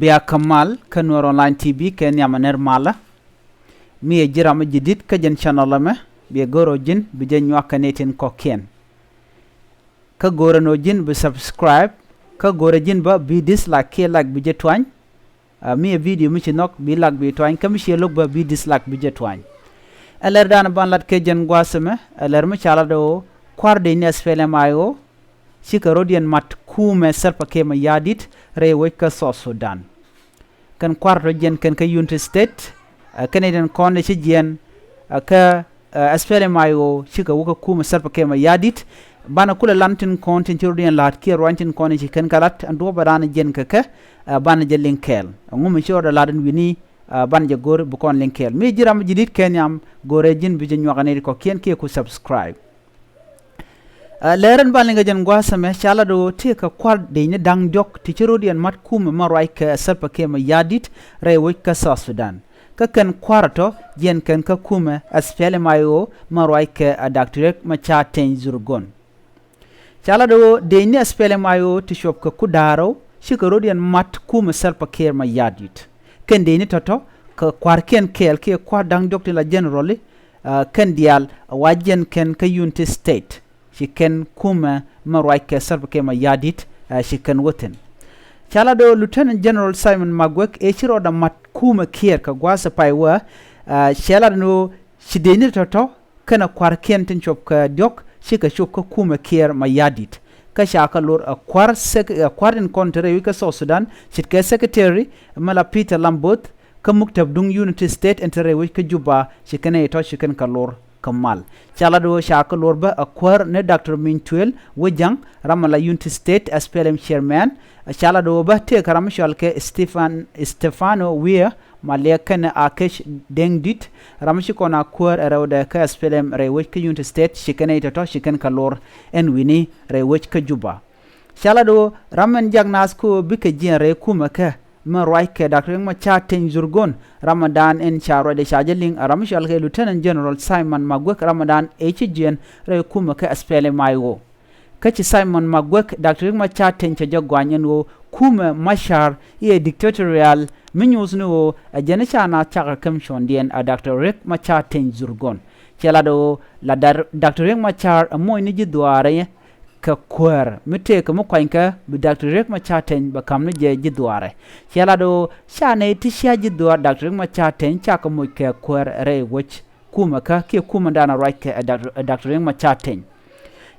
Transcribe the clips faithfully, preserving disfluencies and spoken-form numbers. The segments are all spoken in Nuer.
Bia kä mal kä Nuer Online T V kɛ nhiam ɛ nɛr malä. Mi ɛ ji̱ ram mi ji̱ di̱t kä jɛn channel ɛmɛ, biɛ go̱r ɔ ji̱n bi jɛ nyuak kɛ nɛy tin kɔ̱kiɛn. Kä go̱rɛ nɔ ji̱n bi subscribe, kä go̱rɛ ji̱n bä bi dislike kiɛ like bi jɛ tuany. Ɛ, mi ɛ video mi ci nhɔk bi like bi tuany, kä mi ciɛ lo̱k bä bi dislike bi jɛ tuany. Ɛ lɛr dan ban lat kɛ jɛn gua̱a̱th ɛmɛ, ɛ lɛr mi ca lat ɣöö kua̱r dec ni SPLM-IO cikɛ rɔ̱diɛn mat kumɛ Salva Kiir Mayardit rɛy wec kä South Sudan. Kɛn kua̱r tɔ jiɛn kɛn kä Unity State, ɛ, kɛn i̱ den kɔn i̱ ci jiɛn, ɛ, kä, ɛ, SPLM-IO cikɛ wä kä kumɛ Salva Kiir Mayardit. Banɛ kulɛ lan tin kɔn tin ci rɔ̱diɛn la̱a̱t kiɛ ruany tin kɔn i̱ ci kɛn kɛ lat ɛn duɔ̱ɔ̱p ɛ raan jiɛn kɛ kɛ, ɛ, banɛ jɛ liŋ kɛɛl. Ɛŋu mi ci rɔɔdɛ la̱a̱t ɛn wi̱ni, ɛ, banɛ jɛ go̱r bi kɔn liŋ kɛɛl. Mi ji̱ ram ji̱ di̱t kɛ nhiam, go̱rɛ ji̱n bi jɛ nyuak ɛ nɛy ti kɔ̱kiɛn kiɛ ku subscribe. Ɛ, lɛr ɛn ban liŋ kɛ jɛn gua̱a̱th ɛmɛ, ca lat ɣöö tëëkɛ kua̱r dec ni da̱ŋ diɔ̱k ti ci rɔ̱diɛn mat kumɛ mɛ ruac kɛ Salva Kiir Mayardit rɛy wec kä South Sudan. Kä kɛn kua̱r ɛ tɔ jiɛn kɛn kä kumɛ SPLM-IO mɛ ruac kɛ ɛ Doctor Riek Machar Teny Dhurgon. Ca lat ɣöö dec ni SPLM-IO ti cuɔp kɛ ku da̱a̱r ɣöö cikɛ rɔ̱diɛn mat kumɛ Salva Kiir Mayardit. Kɛn dec ni tɔ̱tɔ̱ kɛ kua̱rkiɛn kɛɛl kiɛ kua̱r da̱ŋ diɔ̱k tin la general i̱, ɛ, kɛn diaal ɛ wa jiɛn kɛn kä Unity State. Ci kɛn kumɛ mɛ ruac kɛ Salva Kiir Mayardit, ɛ, ci kɛn wä thi̱n. Ca lat ɣöö Lieutenant General Simon Magwek ëë ci rɔɔdɛ mat kumɛ Kiir kɛ gua̱a̱th ɛ pay wä, ɛ, cɛ lat ni ɣöö ci dec ni tɔ̱tɔ̱ kɛnɛ kua̱rkiɛn tin cuɔp kɛ diɔ̱k cikɛ cop kä kumɛ Kiir Mayardit. Kä ca kɛ lor ɛ kua̱r sek-, ɛ kua̱r tin kɔn te rɛy wec kä South Sudan, ce̱tkɛ secretary mɛ la Peter Lamboth, kä muktäp duŋ Unity State ɛn te rɛy wec kä Juba, ci kɛn ɛ tɔ̱ ci kɛn kɛ lor kä mal. Ca lat ɣöö ca kɛ lor bä ɛ kuäär ni Doctor Mintuel Wejang, ram ɛ la Unity State SPLM chairman. Ca lat ɣöö bä tëëkɛ ram mi cɔal kɛ Stefan, Stefano Wier Maliek kɛnɛ Akec Deŋdit, ram mi ci kɔn a kuäär ɛ rɛwdɛ kä SPLM rɛy wec kä Unity State, ci kɛn ɛ tɔ̱tɔ̱ ci kɛn kɛ lor ɛn wi̱ni rɛy wec kä Juba. Ca lat ɣöö ram ɛn jak naath kä ɣöö bikɛ jiɛn rɛy kumɛ kɛ mɛ ruac kɛ Doctor Riek Machar Teny Dhurgon, ram ɛ dan ɛn ca ruacdɛ ca jɛ liŋ ɛ ram mi cɔal kɛ Lieutenant General Simon Magwek, ram ɛ dan ëë ci jiɛn rɛy kumɛ kɛ SPLM-IO. Kä ci Simon Magwek, Doctor Riek Machar Teny cɛ jɛ gɔany ɛn ɣöö kumɛ Machar i̱ ɛ dictatorial mi nyuuth ni ɣöö ɛ jɛn i̱ ca naath cakɛ käm cuɔ̱ndiɛn ɛ Doctor Riek Machar Teny Dhurgon. Cɛ lat ɣöö la Doctor Riek Machar ɛ moc ni ji̱ dhuaarɛ kɛ kuäär mi tëëkɛ mi kuanykɛ bi Doctor Riek Machar Teny bɛ ka̱m ni jɛ ji̱ dhuaarɛ. Cɛ lat ɣöö ca nɛy ti cia ji̱ dhuaar Doctor Riek Machar Teny cakɛ moc kɛ kuäär rɛy wec kumɛ kä kiɛ kumɛ dan a ruac kɛ ɛ Doctor, ɛ Doctor Riek Machar Teny.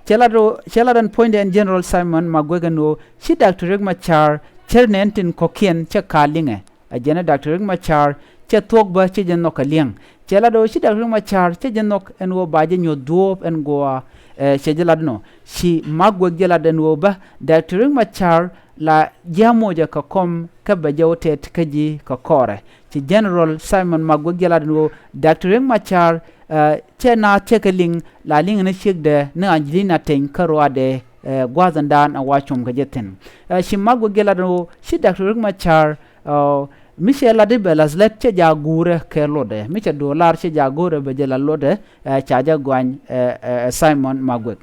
Cɛ lat ɣöö, cɛ lat ɛn puɔ̱nydɛ ɛn General Simon Magwek ɛn ɣöö ci Doctor Riek Machar cär nɛn tin kɔ̱kiɛn cɛ ka liŋɛ. Ɛ jɛn ɛ Doctor Riek Machar cɛ thuɔ̱k bä cɛ jɛ nhɔk kɛ liɛŋ. Cɛ lat ɣöö ci Doctor Riek Machar cɛ jɛ nhɔk ɛn ɣöö ba jɛ nyuɔ̱th duɔ̱ɔ̱p ɛn guɔ, ɛ, cɛ jɛ lat nɔ. Ci Magwek jɛ lat ɛn ɣöö bä Doctor Riek Machar la ji̱ amocɛ kɛ kɔm kä bɛ jɛ wä tɛt kä ji̱ kɛ kɔrɛ. Ci General Simon Magwek jɛ lat ɛn ɣöö Doctor Riek Machar, ɛ, cɛ naath cɛ kɛ liŋ la liŋɛ ni ciekdɛ ni Angelina Teny kä ruaadɛ, ɛ, gua̱a̱th ɛn dan ɛ wa com kɛ jɛ thi̱n. Ɛ, ci Magwek jɛ lat ɛn ɣöö ci Doctor Riek Machar, ɛ, mi cɛ lat i̱ bɛ la̱th lät cɛ jaak guurɛ kɛ lotdɛ, mi cɛ duɔ̱ɔ̱r lar cɛ jaak guurɛ bɛ jɛ la̱th lotdɛ, ɛ, ca jɛ gɔany, ɛ, ɛ, Simon Magwek.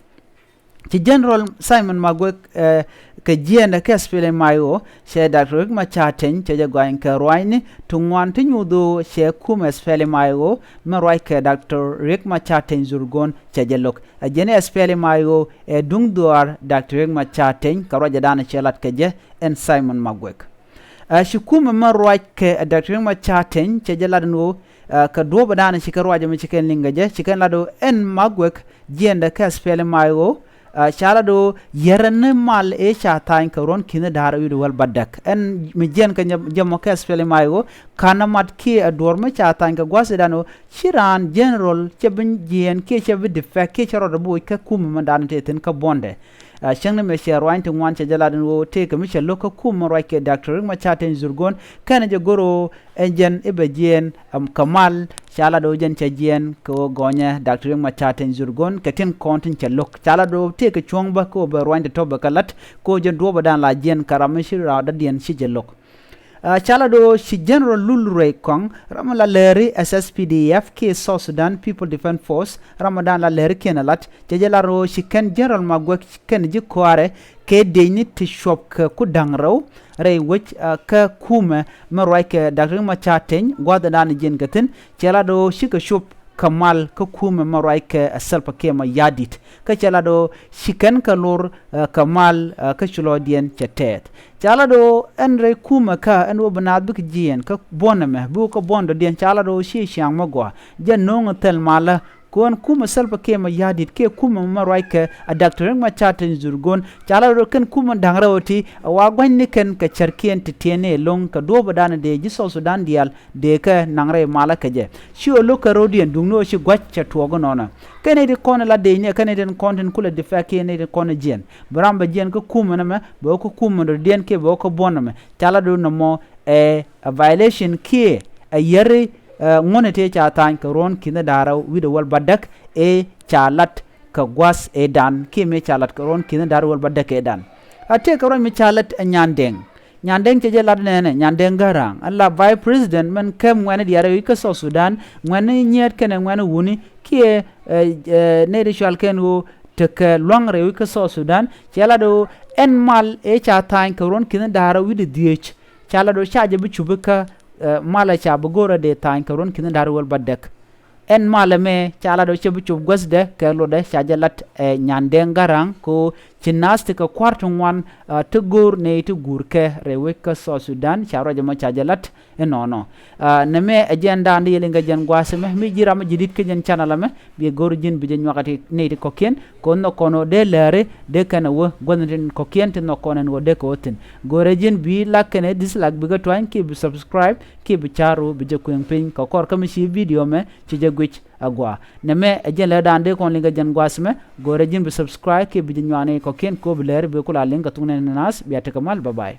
Ci General Simon Magwek, ɛ, kɛ jiɛɛndɛ kɛ SPLM-IO, cɛ Doctor Riek Machar Teny cɛ jɛ gɔany kɛ ruaacni ti ŋuan ti nyuuth ɣöö cɛ kumɛ SPLM-IO mɛ ruac kɛ Doctor Riek Machar Teny Dhurgon cɛ jɛ lo̱k. Ɛ jɛn ɛ SPLM-IO ɛ duŋ dhuaar Doctor Riek Machar Teny kɛ ruacɛ dan cɛ lat kɛ jɛ ɛn Simon Magwek. Ɛ, ci kumɛ mɛ ruac kɛ, ɛ, Doctor Riek Machar Teny cɛ jɛ lat ɛn ɣöö, ɛ, kɛ duɔ̱ɔ̱p ɛ dan ci kɛ ruac ɛmɛ ci kɛn liŋ kɛ jɛ, ci kɛn lat ɣöö ɛn Magwek jiɛɛndɛ kɛ SPLM-IO, ɛ, ca lat ɣöö yɛrɛ ni mal ëë ca tha̱a̱ny kɛ ruɔ̱n ki̱ni da̱a̱r wi̱cdɛ wäl bädäk. Ɛn mi jiɛɛn kɛ jɛ mɔ kɛ SPLM-IO, ka̱n ɛ mat kiɛ ɛ duɔ̱ɔ̱r mi ca tha̱a̱ny kɛ gua̱a̱th ɛ dan ɣöö ci raan general cɛ bi jiɛɛn kiɛ cɛ bi defect kiɛ cɛ rɔɔdɛ bi woc kä kumɛ mɛ dan tëë thi̱n kä buɔ̱ndɛ. Ɛ, cäŋ ni mɛ cɛ ruany ti ŋuan cɛ jɛ lat ɛn ɣöö tëëkɛ mi cɛ lo̱k kä kumɛ ruac kɛ Doctor Riek Machar Teny Dhurgon, kɛnɛ jɛ go̱r ɣöö ɛn jɛn i̱ bɛ jiɛɛn, ɛm, kɛ mal, ca lat ɣöö jɛn cɛ jiɛɛn kɛ ɣöö gɔnyɛ Doctor Riek Machar Teny Dhurgon kɛ tin kɔn tin cɛ lo̱k. Ca lat ɣöö tëëkɛ cuɔ̱ŋ bä kɛ ɣöö bɛ ruany ti tɔ̱ bɛ kɛ la̱t kɛ ɣöö jɛn duɔ̱ɔ̱p ɛ dan la jiɛɛn kɛ ram mi ci raadädiɛn ci jɛ lo̱k. Ɛ, ca lat ɣöö ci General Lul Ruac Kɔaŋ, ram mi la lääri S S P D F kiɛ South Sudan People Defence Force, ram mi dan la lääri kiɛn a lat, cɛ jɛ lat ɣöö ci kɛn General Maguak kɛn ji̱ kɔaarɛ kɛ dëëcni ti cuɔp kɛ ku da̱ŋ rɛw rɛy wec, ɛ, kä kumɛ mi ruac kɛ Doctor Riek Machar Teny gua̱thdan jiɛn kɛ thi̱n, cɛ lat ɣöö cikɛ cuɔp kɛ mal kä kumɛ mi ruac kɛ, ɛ, Salva Kiir Mayardit. Kä cɛ lat ɣöö ci kɛn kɛ lor, ɛ, kɛ mal, ɛ, kä ci lɔcdiɛn cɛ tɛɛth. Ca lat ɣöö ɛn rɛy kumɛ kä ɛn ɣöö bi naath bikɛ jiɛɛn kä buɔ̱n ɛmɛ, bikɛ buɔ̱n dɔ̱diɛn, ca lat ɣöö ci ciaŋ mi gɔaa. Jɛ no̱o̱ŋ thil malä. Kɛ ɣöö ɛn kumɛ Salva Kiir Mayardit kiɛ kumɛ mi ruac kɛ, ɛ, Doctor Riek Machar Teny Dhurgon, ca lat ɣöö kɛn kumɛ da̱ŋ rɛw ti, ɛ, wa gua̱nyni kɛn kɛ cärkiɛn ti tiɛɛni ɛlɔ̱ŋ kɛ duɔ̱ɔ̱pdan dee ji̱ South Sudan diaal dee kɛ naŋ rɛy malä kɛ jɛ. Ci ɣöö lo̱k kɛ ro̱diɛn duŋni ɣöö ci gua̱c cɛ tuɔɔk inɔnɔ. Kɛn nɛy ti kɔn in la dëëcni, kɛn nɛy ti kɔn tin kulɛ defect kiɛ nɛy ti kɔn in jiɛn. Bi ram bɛ jiɛn kä kumɛ nɛmɛ, bɛ wä kä kumɛ dɔ̱diɛn kiɛ bɛ wä kä buɔ̱n nɛmɛ. Ca lat ɣöö nɔmɔ ɛ, ɛ violation kiɛ ɛ yäri, ɛ, ŋuɔ̱ni tëë ca tha̱a̱ny kɛ ruɔ̱n ki̱ni da̱ŋ rɛw wi̱cdɛ wäl bädäk ëë ca lat kɛ gua̱th ëëdan kiɛ mëë ca lat kɛ ruɔ̱n ki̱ni da̱ŋ rɛw wäl bädäk ëëdan. A tëëkɛ ruac mi ca lat ɛ Nyandɛŋ. Nyandɛŋ cɛ jɛ lat nɛɛnɛ, Nyandɛŋ Garaŋ, ɛ la Vice President mɛn kɛm ŋuɛ̈tni diaal rɛy wec kä South Sudan, ŋuɛ̈tni nyiet kɛnɛ ŋuɛ̈tni wutni kiɛ, ɛ, ɛ, nɛy ti cɔal kɛn ɣöö tekɛ lua̱ŋ rɛy wec kä South Sudan, cɛ lat ɣöö ɛn mal ëë ca tha̱a̱ny kɛ ruɔ̱n ki̱ni da̱ŋ rɛw wi̱cdɛ dhieec, ca lat ɣöö ca jɛ bi cupi kä, ɛ, mal ɛ ca bi go̱o̱rä dee tha̱a̱ny kɛ ruɔ̱n ki̱ni da̱ŋ rɛw wäl bädäk. Ɛn malɛ mɛ ca lat ɣöö cɛ bi cop guäthdɛ kɛ lotdɛ, ca jɛ lat ɛ Nyandɛŋ Garaŋ kɛ ɣöö ci naath ti kɛ kua̱r ti ŋuan, ɛ, ti go̱o̱r nɛy ti guurkɛ rɛy wec kä South Sudan, ca ruac ɛmɔ ca jɛ lat inɔnɔ. Ɛ, nɛmɛ ɛ jɛn da̱a̱n di yɛ liŋ kɛ jɛn gua̱a̱th ɛmɛ, mi ji̱ ram mi ji̱ di̱t kä jɛn channel ɛmɛ, bi go̱o̱r ji̱n bi jɛ nyuak ɛ ti nɛy ti kɔ̱kiɛn, kɛ ɣöö nhɔk kɔn ɣöö dee lääri, dee kɛn ɛ wä guäthni tin kɔ̱kiɛn ti nhɔk kɔn ɛn ɣöö dee kɛ wä thi̱n. Go̱o̱rɛ ji̱n bi like kɛnɛ dislike bikɛ tuany, kiɛ bi subscribe, kiɛ bi ca̱r ɣöö bi jɛ kuëŋ piny kɛ kɔr kä mi ci video mɛ ci jɛ guic agua. Nɛmɛ ɛ jɛn lɛ da̱a̱n dee kɔn liŋ kɛ jɛn gua̱a̱th mɛ, go̱o̱rɛ ji̱n bi subscribe kiɛ bi jɛ nyuak nɛy kɔ̱kiɛn kɛ ɣöö bi lääri bi kula liŋ kɛ thuk nɛn naath, bia tekɛ mal, bye bye.